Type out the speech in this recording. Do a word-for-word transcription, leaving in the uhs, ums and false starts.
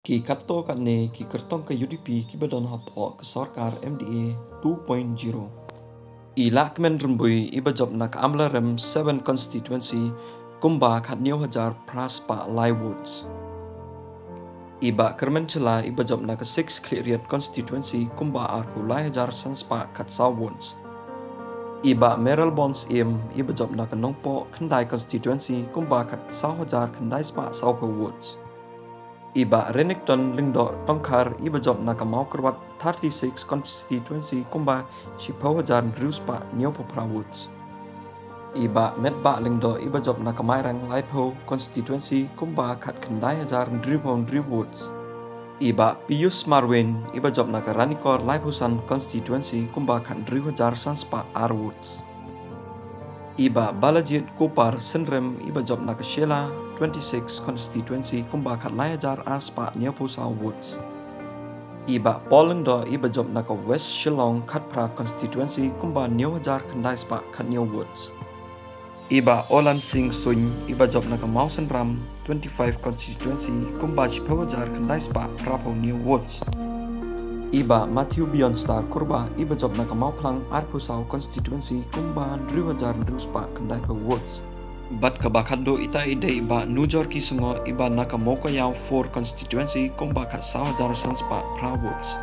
Ki katto katne ki kyrtong ka U D P kiba don hapoh ka sorkar M D A two point zero. I Lahkmen Rymbui iba jop na ka Amlarem seven constituency kumba khathynñiew hajar phra spah lai votes. I Bah Kyrmen Shylla iba jop na ka six Khliehriat constituency kumba arphew lai hajar san spah khatsaw votes. I Bah Mayral Born Syiem iba jop na ka Nongpoh khyndai constituency kumba khatsaw hajar khyndai spah sawphew votes. I Bah Renikton Lyngdoh Tongkhar iba jop na ka Mawkyrwat thirty-six constituency kumba shiphew hajar hynriew spah hynñiewphew phra votes. I Bah Metbah Lyngdoh iba jop na ka Mairang laiphew constituency kumba khatkhyndai hajar hynriewphew hynriew votes. I Bah Pius Marwein iba jop na ka Ranikor laiphew san constituency kumba khathynriew hajar san spah ar votes. I Bah Balajied Kupar Synrem iba jop na ka Shella twenty-six constituency kumba khatlai hajar ar spah hynñiewphew saw votes. I Bah Paul Lyngdoh iba jop na ka West Shillong khatphra constituency kumba hynñiew hajar khyndai spah khathynñiew votes. I Bah Olan Singh Suin iba jop na ka Mawsynram twenty-five constituency kumba shiphew hajar khyndai spah phraphew hynñiew votes. I Bah Matthew Beyondstar Kurbah iba jop na ka Mawphlang arphew saw constituency kumba hynriew hajar hynriew spah khyndaiphew votes. Bad kaba khatduh ita i dei i Bah Nujor K Shngoh iba na ka Mowkaiaw four constituency kumba khatsaw hajar san spah phra votes.